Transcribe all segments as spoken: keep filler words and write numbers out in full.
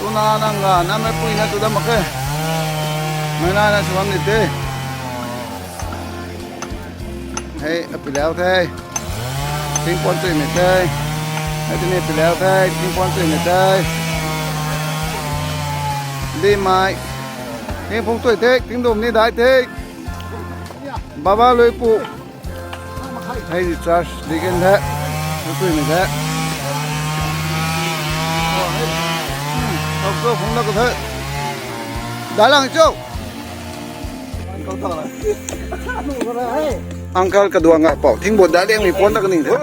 Na nang ga, na mei pui na tu da mak khe. Mei na na sw bam ni te. Hei, apilau the. Tingpuan tui ni the. Hei, tini apilau the, tingpuan tui ni the. Di mai. Tingpuan tui the, tingdum ni dai the. Baba lui pu. Hei di church deacon the. Tui ni the. Tok tok phung na ko the. Dai lang cho. Uncle kaduang ngai pou. Thing but dai liang mi puan ta kaning the.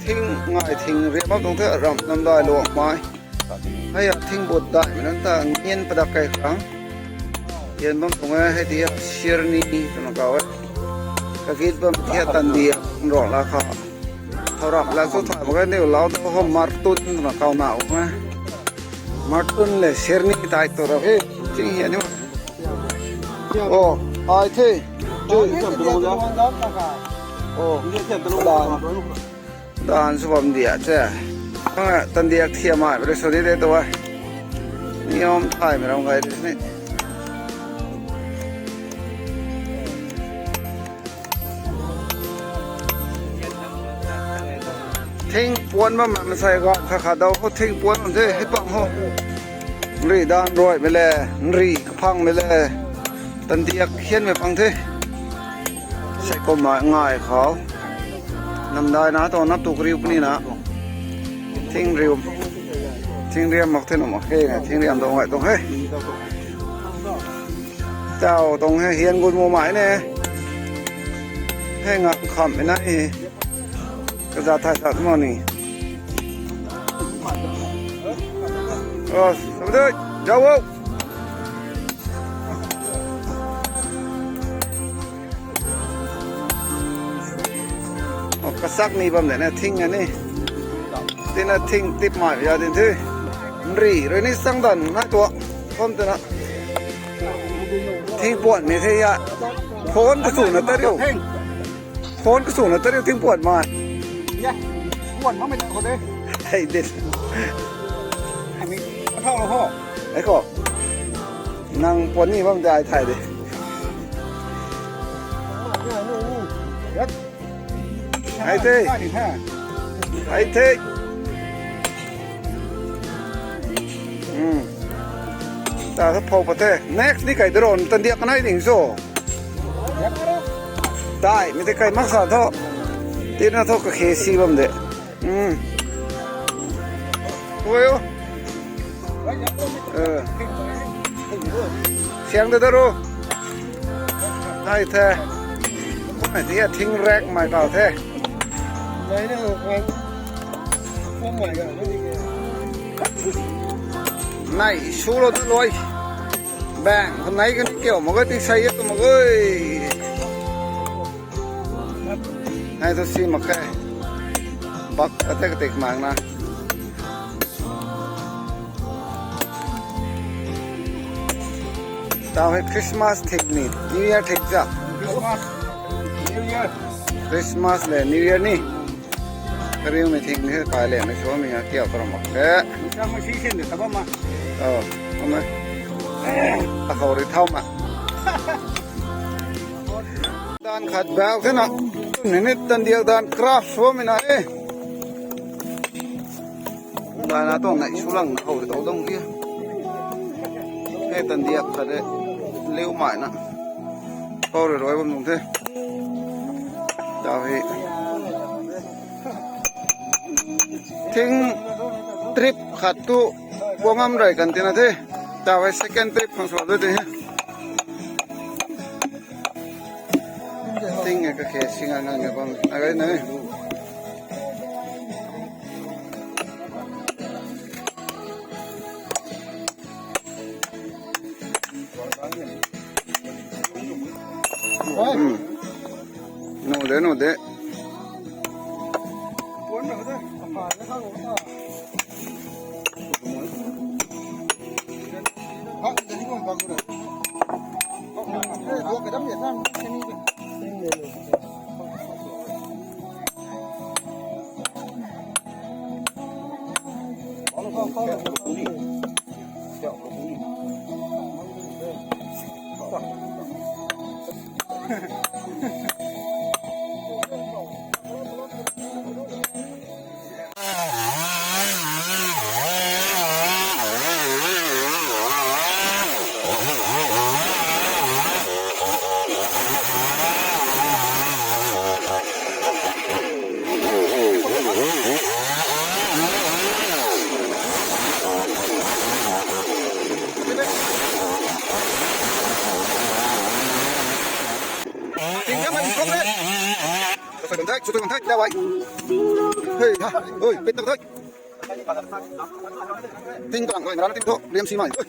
Thing ngai thing riam bam tuang the ram nam dai luang mai. Hei a thing but dai mi nang ta ngian padak kai khang. Ngian bam tuang e hei ti a sirni twna kau e. Kagit bam ti a tandia nrok la kha. Thau rap la chu thay mak e niu lau tu ho Martun twna kau na u e. Martun le sirni tai tu rap he. Ching hi ani ma. Oh, ai the. Chu. Oh, dan. Dan sw bam dia che. Anga tandiak thiam ai, re sorry de tu ai. Niam thai mi ram gai de ni. Thing puan bam ma masai ga kha kha dau ho thing puan bam the hei pang ho. Nri dan ruai mi le, nri kaphang mi le. Tandiak hian mi pang the. Sei kum ma ngai khou. Namdai na tuang na tuk riu puni na. Thing riu. Thing riam mak the na mak he na. Thing riam tuang ngai tuang he. Tau tuang he hian gun mu mai ne. He ngam kham e na he. Kaza thai sa tu ma ni. Oh, samdui, jao wo. Oh, kasak ni bam de na thing ani. Tina thing tip mai ya din the. Nri, rui ni sang dan na tua. Kom tina. Thing puan ni the ya. Phone kasu na ta riu. Phone kasu na ta riu thing puan mai. Ya. Puan ma mai ta ko de. Hei dit. Ai mi. Thau lo ho. Ai ko. Nang puan ni bam de ai thai de. Yep. Ai the. Ai the. Hmm. Ta sa phou pa the. Next ni kai dron tandiak kanai ding so. Dai, mi te kai mak sa tho. Tina tho kakhe si bam de. Hmm. Oi o. Siang da da ru. Hai the. Hai the thing rek mai tau the. Nai su lo da loi. Bang, nai kan kiu mak ga ti sai ya tu mak oi. Nai tu si mak khe. Bak atek atek mang na. Tau hei Christmas thik ni, New Year thik cha. Christmas, New Year. Christmas le New Year ni. Kariu mi thik ni pai le mi sua mi nga kiu karam mak khe. Misa mo si sin de tabam ma. Oh, ama. A khou ri thau ma. Dan khat bau khe na. Ni ni tandiak dan craft sua mi na e. Dai na tuang nai su lang na hou tau dong kia. Hei tandiak khat de liu mai na. Kau rui rui bam nung the. Tau hei. Thing trip khat tu puangam rui kan tina the. Tau hei second trip khang sua de the. Thing e kakhe singa nang ne bam. Agai na. Hmm. No de, no de. Ting kam man kok le. Sui bam thei, sui bam thei, da wai. Hey, ha, oi, pit na thei. Ting tang, oi, mara ting tho, liam si mai. Oi.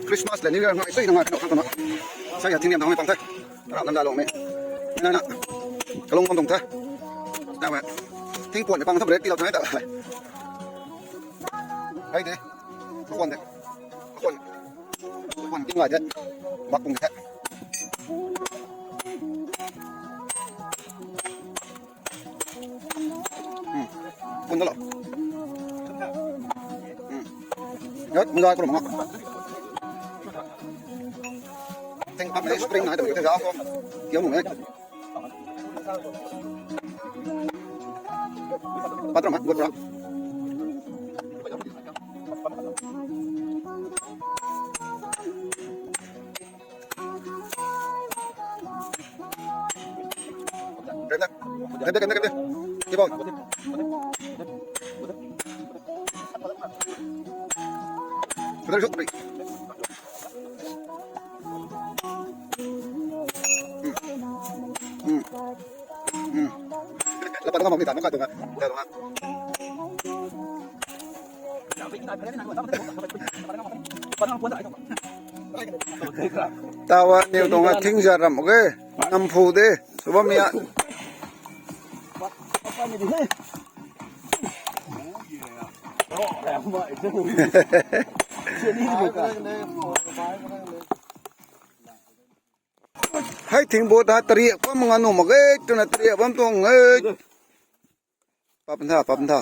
Christmas le New Year ngai, sui ngai, no, no, no. Sai ya ting liam tang mai pang thei. Rap nam da long me. Na, na. Kalung bam tang thei. Da wai. Ting puan pang thei break ti lou thei da. Hai de. Puan de. Puan. Puan ting lai de. Bak pung de. Hmm. Pun da lo. Hmm. Yat, mizai ko lo ma. Ting pam le spring na da ko za ko. Kiu mu ne. Patram ha, good ra. Ganda, ganda, ganda, ganda. Keep on. Very good. Hmm. Hmm. Hmm. Lev pat na ngam mak ni ta, mak ka tu na. Ta tu na. Taw aniw tuang a thing zat ram mak ge. Nam phu de. Sw bam ya. Hei thing bo ta tariak bam nga nuh mak ge, twna tariak bam tuang e. Pap ntha, pap ntha.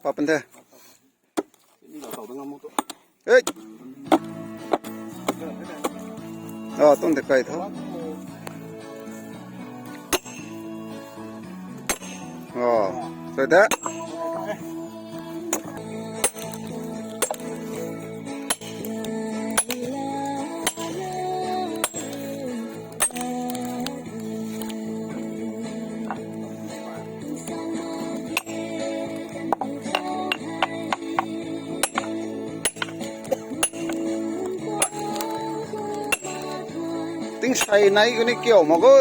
Pap ntha. Ei. Ah, tuang de kai tho. Ah, so that. Ting sai nai kuni kiu mak ge.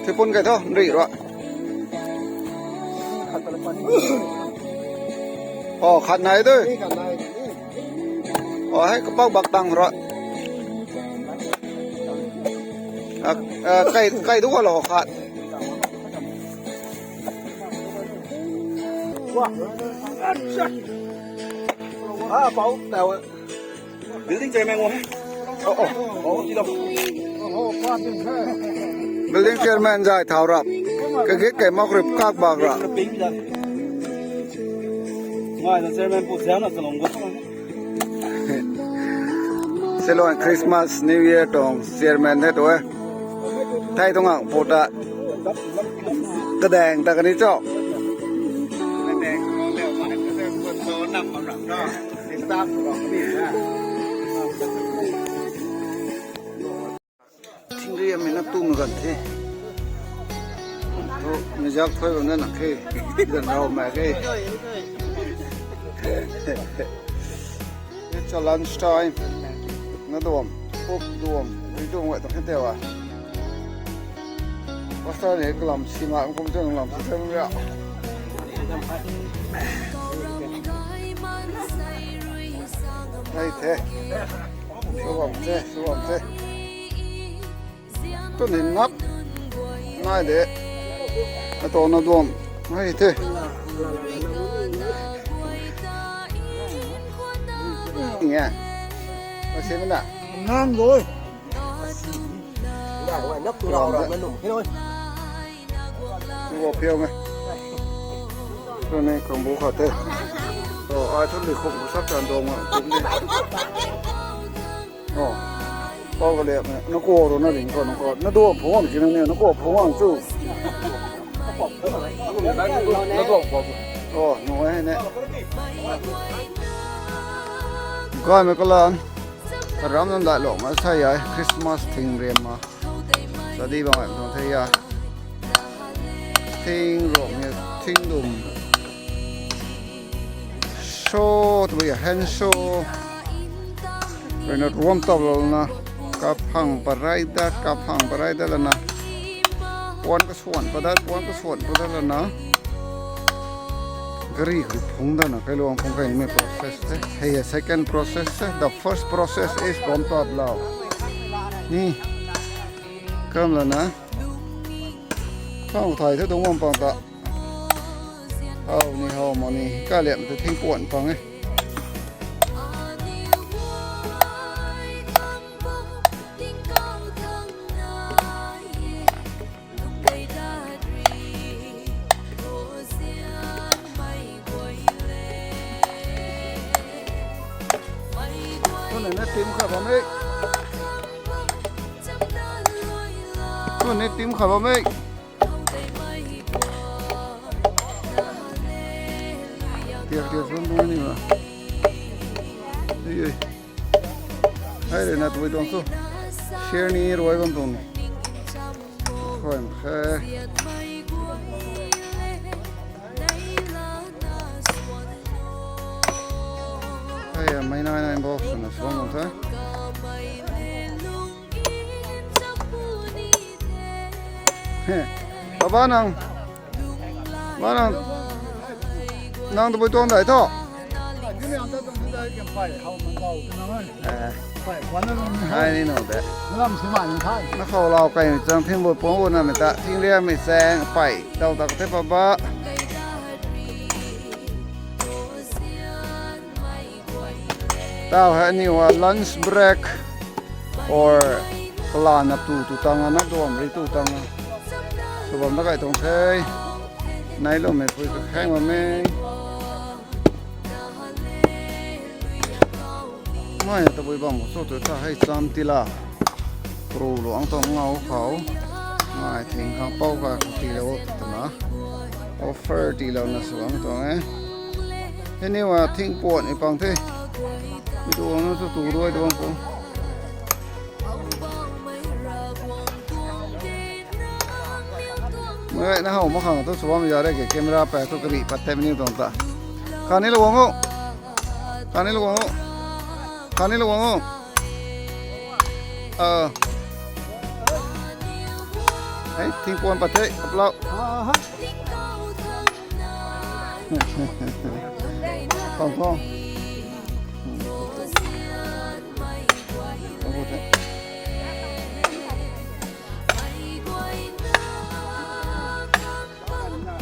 Thipun kai tho, nri rua. Oh, khat nai de. Oh, hei kapak bak tang rua. Ah, ah, kai, kai du ka lo khat. Wah. Ah, pau, tau. Building chairman ngou he. Oh, oh, oh, ti lo. Building chairman zai thau rap. Kagit kai mak rip kak bak ra. Ngai na chairman pu siam na salong go. Silon Christmas, New Year tuang chairman the tu e. Thei tuang ang pu ta. Kadaeng ta kani cho. Thingri amei na tum gan the. Thu, mizak thoi bam na nak khe. Gan rau ma khe. It's a lunch time. Na duam, puk duam, ri duam wai tuang khe teu a. Pastor ni kalam si ma kum chang lam si chang ya. Hei the. Suam the, suam the. Tun hin nap nai de. Atow na duam nai the. Nge. Kasi mana. Ngang doi. Nap tu rau rau na num. Hello. Wo piang e. Tuni kang bu khat the. Oh, ai thu li khum sap tan dong ma kum ni. Oh. Pau ka liak na ko ro na ring ko na ko. Na do phung ang ki na ne, na ko phung ang chu. Oh, no e ne. Gaymei kalam. Ram nam dai lou ma sa ai Christmas thing riam ma. Sadi bang ai tuang the ya. Thing ro mi thing dum. Show tu ya hen show. Rui na ruam tap lou na. Kaphang parai da, kaphang parai da lana. Puan kasuan padat, puan kasuan padat lana. Gari kari phung da na, kailuang phung kai ni mei process the. Hei ya second process the. The first process is ruam tap lou. Ni. Kam lana. Thang thai the dungc bam pang ta. Hau ni hau ma ni. Ka liam te thing puan pang e. Tuni na tim khat bam e. Tuni tim khat bam e. Tiak tiak bam bam ni ma. Ei ei. Hai re na tui tuang su. Share ni ruai bam tuang ni. Khoi ma khe. Hai ya, mei nai nai box na suang bam the. He. Baba nang. Baba nang. Nang tabui tuang dai tho. Eh. Hai ni no de. Na khou lau kai chang thing bu pung bu na mei ta thing ria mei chang pai tau tak the baba. Tau hei aniw a lunch break or kalana tu tu tang a, na duam ri tu tang a. Sw bam na kai tuang the. Nai lou mei pui ka khang bam e. Mai tabui bam khou sw tu ta hei cham tila. Ru luang tuang ngau khou. Ngai thing khang pou ka tiilou twna. Offer tiilou na sw bam tuang e. Hei ni wa thing puan ni pang the. Mi tuang na tu tu ruai tuang pu. Mei na hou ma khang tu sw bam ya re ke camera pa tu kari pat the mi ni tuang ta. Kani lou guang o. Kani lou guang o. Kani lou guang o. Hei, thing puan pat the, aplou. Khang khou.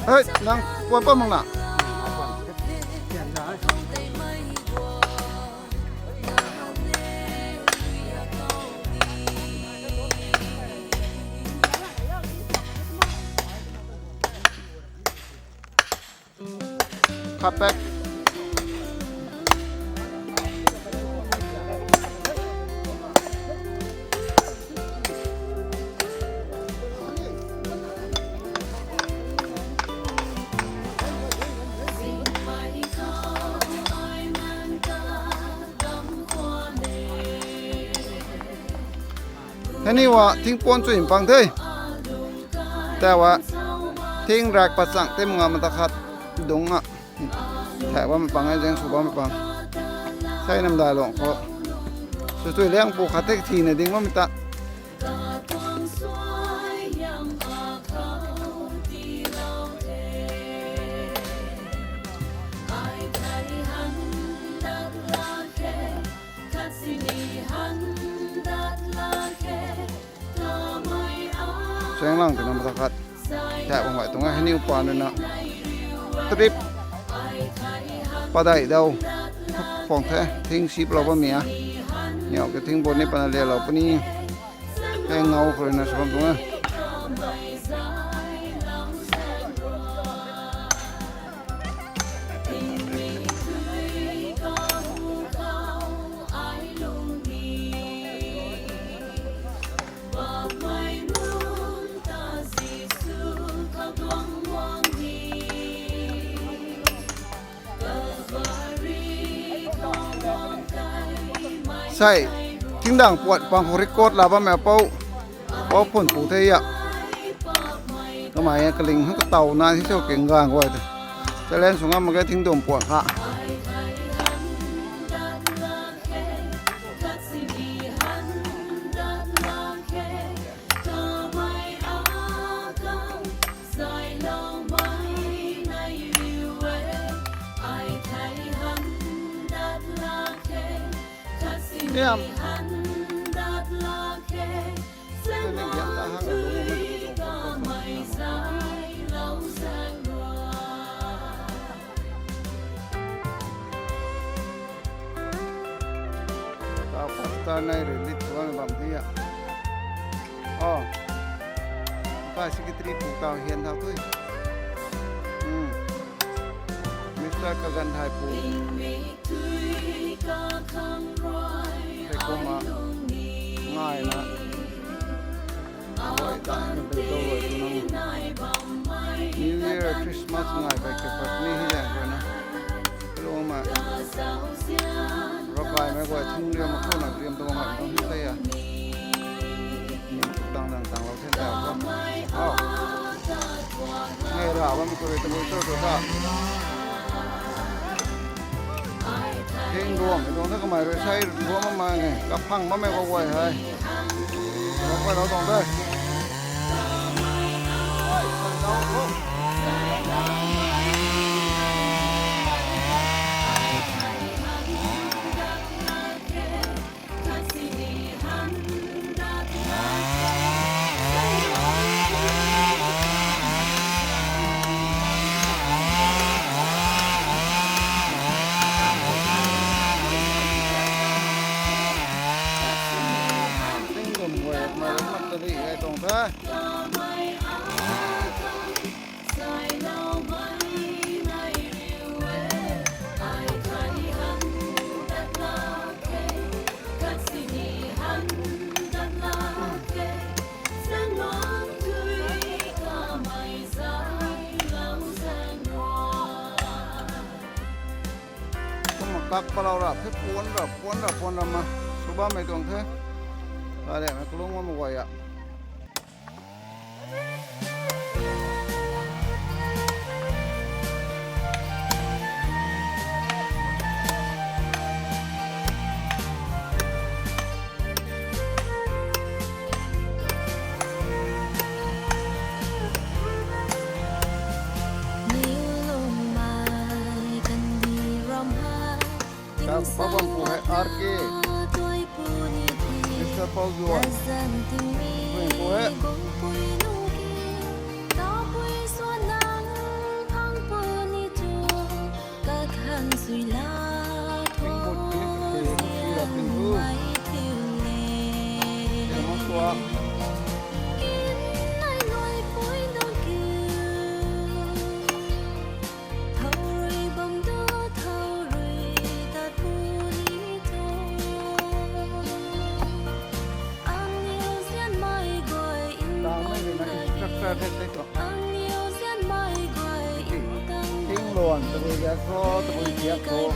Hei, nang puan pat mak na. Khat pak. Hei ni wa thing puan chu in pang the. Tei wa thing rak pat chang tei manga mata khat dungc a. Thak bammei pang e, zaeng sw bammei pang. Sei nam dai luang khou. Sw tui liang pu khat the thina ding bammei ta. Cheng lang twna mata khat. Thak bang gay tuang e, hei niw pan rui na. Trip. Padeih dau. Khwang the, thing sip lou bammei a. Niw ke thing bun ni pana le lou puni. Hei ngau khou rui na sw bam tuang e. Hei, tingdang puat pang khou record la bammei pou. Pou phun pu the a. Kamei kaling hang kataw na hi cho keng gang guay te. Challenge sw ngam mak ge tingdum puat kha. Niam. Tau pastor nai rui lit tuang bam di a. Oh. Kai secretary pu tau hian thau thui. Hmm. Mister Kagan Thai pu. Hei kumna ngai na. Oi, ta na bil do oi tu nang. New Year, Christmas ngai bai ke pat ni hi jang koi na. Hello ma. Ro kai mai koi thung liam ma kho na liam tu ngai tu hi sa ya. Ni dang dang tang lo the da ko. Oh. Ngai ra bam koi tu tu tu ta. Heng ruam, ruam na kamei rui sai ruam ma nge, kaphang ma mei ko guay hei. Ruam guay lou tuang de. Tingdum guay mei mak ta di gai tuang the. Kumna kak palau ra, phe puan ra, puan ra, puan ra ma. Sw bammei tuang the. Kale, mei kalung ma mei guay a. Ka pabam pu hei R K. Mister Paul Zuan. Pui pu hei. Pui pu hei. Pui pu hei. Pui pu hei. Tangmei rui na instructor the tei tuang. Ting luan, tabui ziak khou, tabui ziak khou.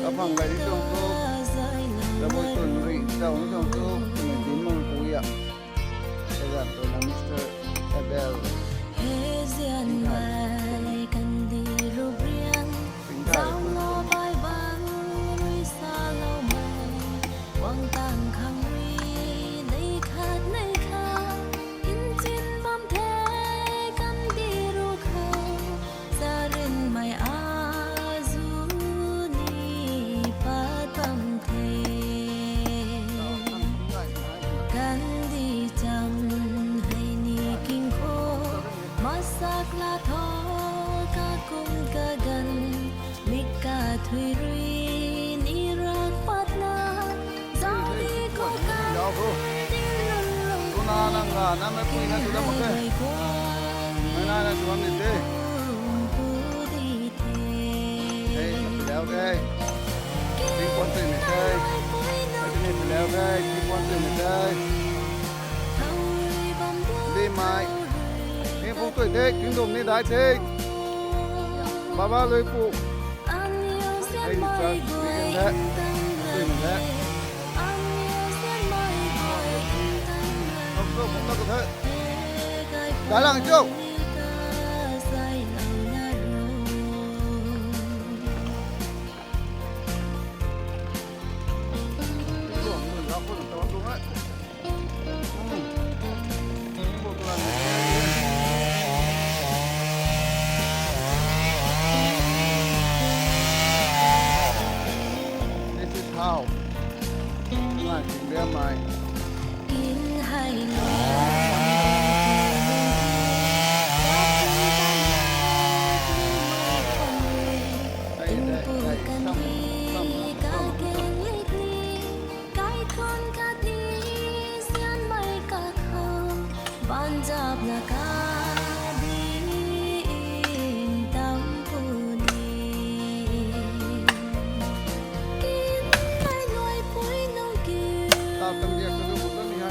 Kaphang gay ni tuang tu. Tabui tun ri, tau ni tuang tu. Kami din mang pui a. Kazan tu na Mister Abel. He zian ngai kandi rubrian. Zaulo bai bang rui saloumei, guang tang khang rui nei khat nei khat, inchin bam the kandi ru khou, zarinmei azu ni pat bam the. Kandi cham hei ni king khou, masak la tho kakum kaganv, mik kathui rui ni rak patna, zauc ni khou kan ding lung lung. Tuna nang ga, nang mei pui na tu da mak e. Mei nai na tu am ni te. Pu di the. Hey, na tu leu the. Ting puan tui ni the. Hey, ting ni tu leu the. Ting puan tui ni the. Di mai. Ting puan tui the, ting dum ni dai the. Baba lui pu. Hei church deacon the. Tui ni the. Dalang cho. This is how. Ngai ting dia mai.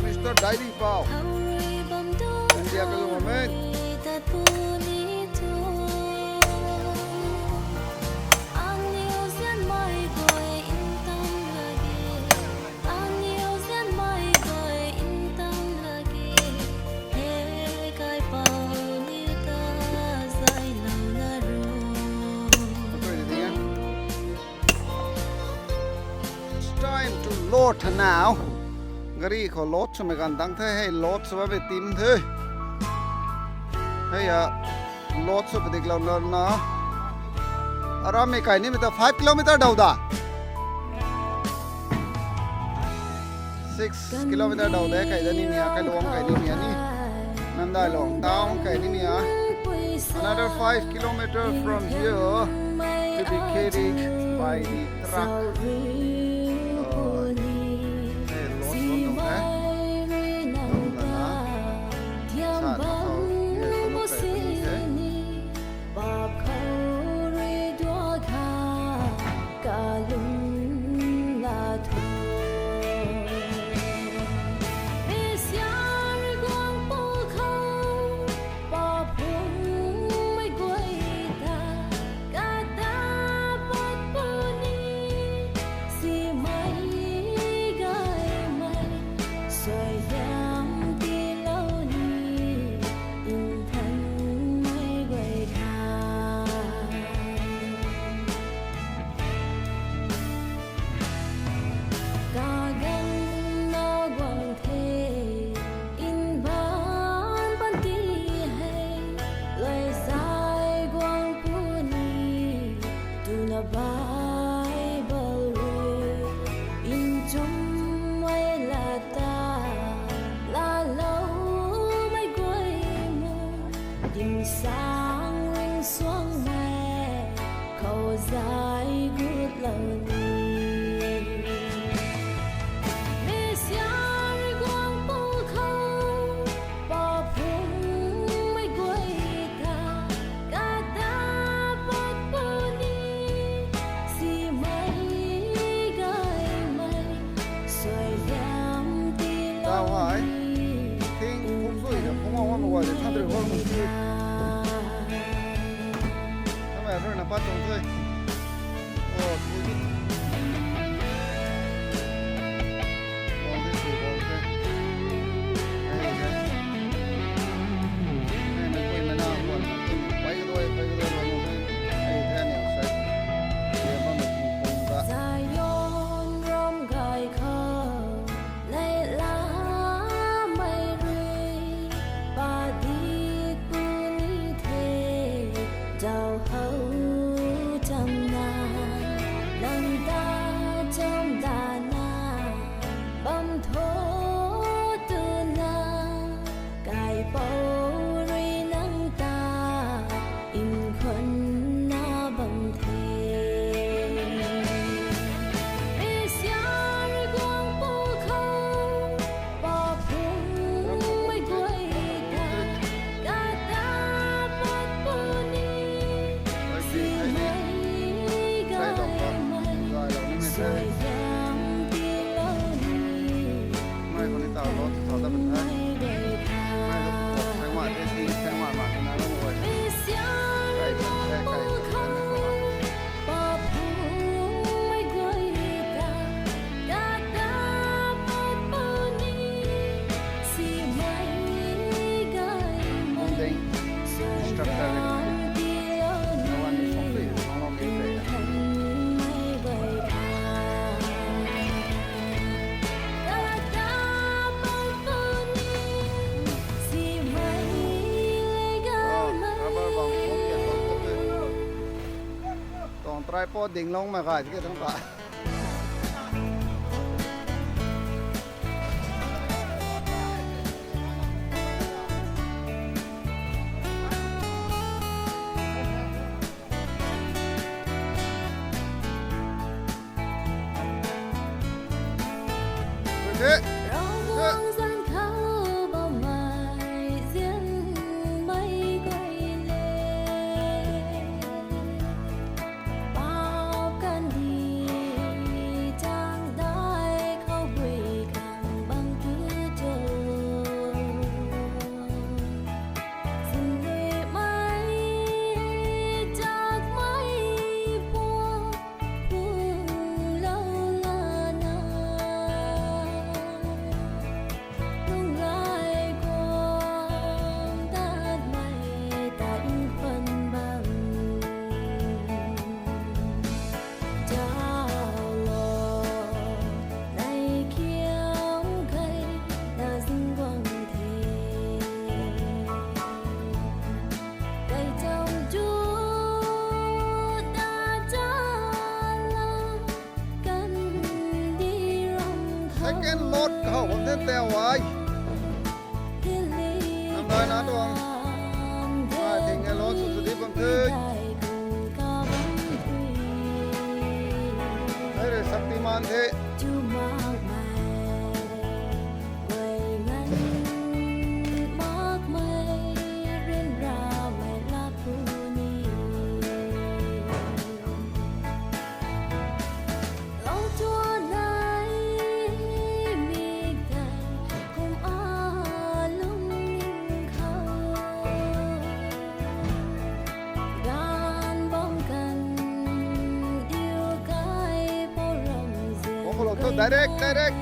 Mister Daily Pau. India ka lung amen. It's time to load now. Gari khou load swmei ganv dang the, hei load sw bammei team the. Hei a, load sw padik lou na na. Aram mei kai nimei ta five kilometer dau da. Six kilometer dau de, kai da nimei a, kai luang kai nimei a ni. Namdailong town kai nimei a. Another five kilometer from here to be carried by the truck. Oh, hey, load sw tuang the. Tuang na. Sa na khou, hey, sw luk kai puni the. Kaganv na guang the, in ban pan ti hei, lay zay guang puni, tuna Bible rui, nchumhmei lata, laaloumei guay mu, dimsang ringcsuangmei, khou zay gutlou ni. Messiah rui guang pw khou, pa phungmei guay ta, kata pat puni, simei gaymei, suaihiam tiilou ni. Thing phung sui na phung wang wang guay ta, thang rui guang mu si. Kamei rui na pat tuang the. Oh, tui ni. Bang the, tui bang the. Hei, hei. Hei, mei pui mei na, bang the. Pai ka doi, pai ka doi, bang the. Hei, the, ni, sai. Hei, bang the, pung pung ta. Zion ram gay khou, neihlamei rui, padikpui ni the, zauc khou ta Tripod dinglou mak kha tiki thangc ta. Ravguangc zanc khou bammei zianmei guay le. Paap kandih chang dai khou gui khang bang tu cho. Sinduimei chakmei puang phunglou lana. Lunghlaic guang tatmei tat khwan bam. Zauclou, nai khiam kei na zing guang the. Kaicham chu ta zauclou, kandih ram khou. Second load khou bam the tau ai. Nang dai na tuang. Ai ting e load sw sw di bam the. Hei re Shaktiman the. Direct, direct.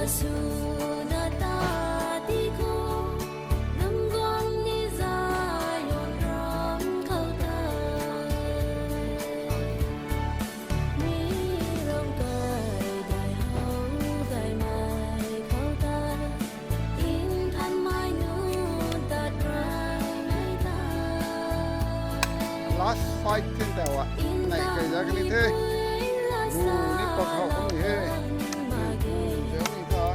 Suna ta ti khou, nam guang ni zay yon ram khou ta. Mi ram kai dai hou dai mai khou ta. In than mai nu tat rai mai ta. Last fight thin ta wa. Nai kai za kani the. Gu ni pak hou kum ni he. Zeu ni ta.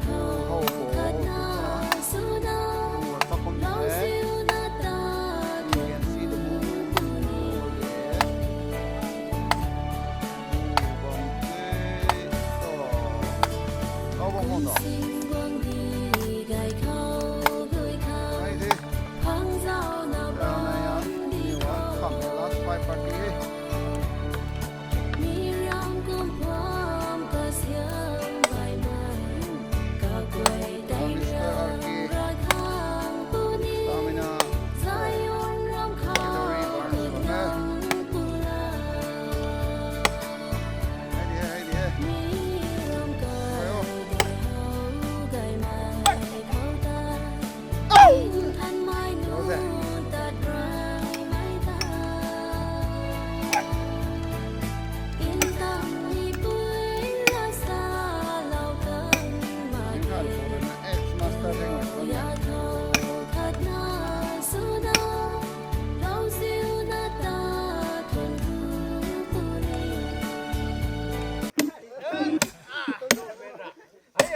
Gu hou bo. Gu wa pak kum ni he. You can see the moon. Gu bam the. Oh. Hou bam hou ta. Ai the. Last fight party. Mister R K. Stamina. Hai di hai, hai di hai. Hai o.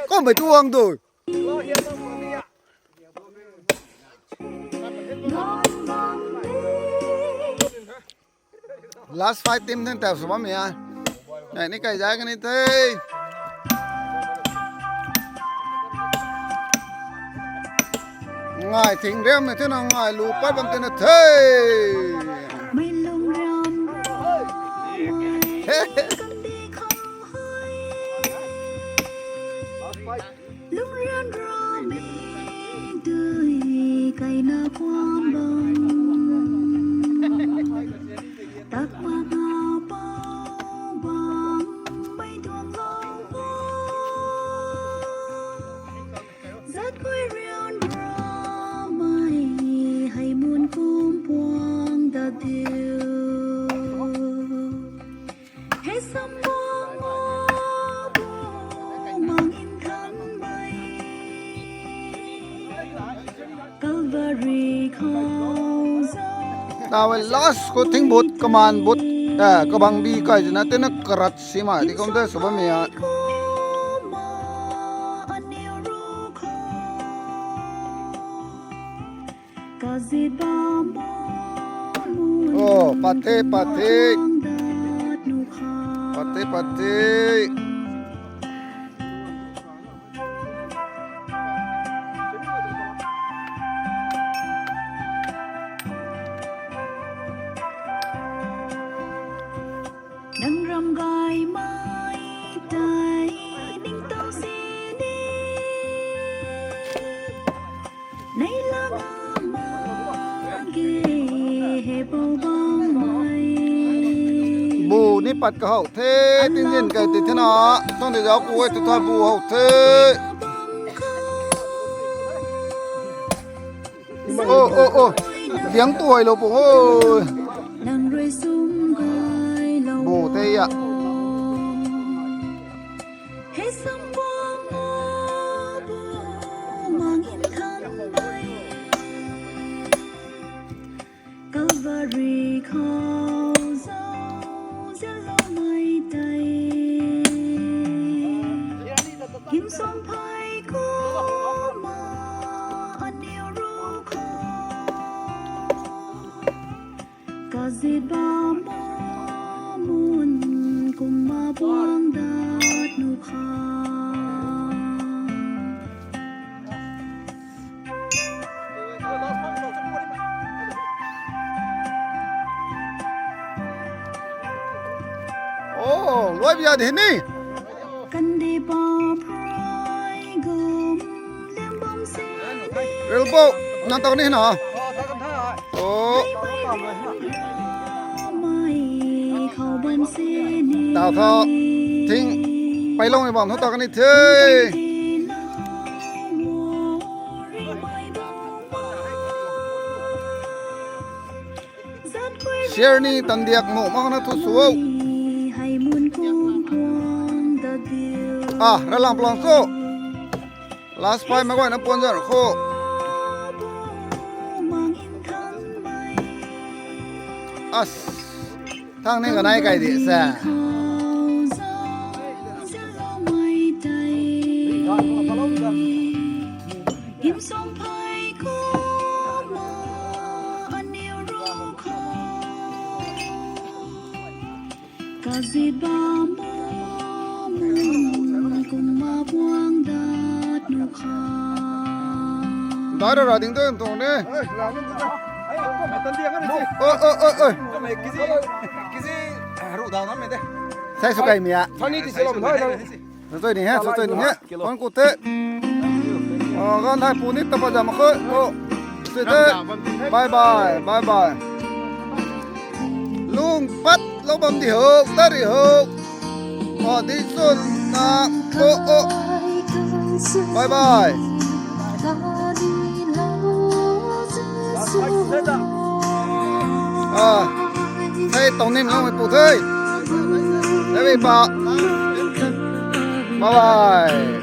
Kum mei tuang tu. Last fight team thang tau sw bam ya. Nai ni kai zai kani the. Ngai thing riam mei thena ngai lu pat bam tena the. Mei lung riam. Lungrian ramei dui kaina kuan bam. Tak ma ngau pau bam mei tuang long pau. Zat khui rian ramei hei mun kum puang dat diu. He sam bang o, bang in than mei. Calvary khou zau. Tawe last khou thing bot, kaman bot, eh, kabang bi kai zina tena karat sima di kum te sw bam ya. Kazit bam bam. Oh, pat the, pat the. Pat the, pat the. Nang ram gay mei tei ning tau si ni. Nei lang ama ge he pou bam mei. Bu ni pat kahou the, tingzin kai ti thena, tang de zau ku e tu tha bu hou the. Oh, oh, oh. Diang tuai lou pu, oh. Nang rui sum gay lou. Bo te ya. He sam bang o, bang in than mei. Calvary khou zau zalou mei tei. Kim song phey kumna aniu ru khou. Kazit bam bam mun kumna puang dat nu kha. Oh, luai bia de ni. Kandih pa phrai gum lem bam se ni. Rilbo, nang tau ni na. Oh. Mei khou bam se ni. Tau tho. Thing. Ei lung ni bam thu ta kani the. Share ni tandiak mo mak na thu su o. Ah, ralang palang cho. Last five ma guayna puan zan kho. As. Thang ni kanai kai di sa. Dara ra ding tu tuang ne. Oi, oi, oi, oi. Sai su kai mi a. Sa choi ni he, sa choi ni he. Kon ku te. Gan thai pu ni tapa jam kho. Ko. Sui te. Bye bye, bye bye. Lung pat lou bam di ho, ta ri ho. O, di chun na. O, o. Bye bye. Ah. Hei tong nim lou mei pu the. Hei pa. Bye bye.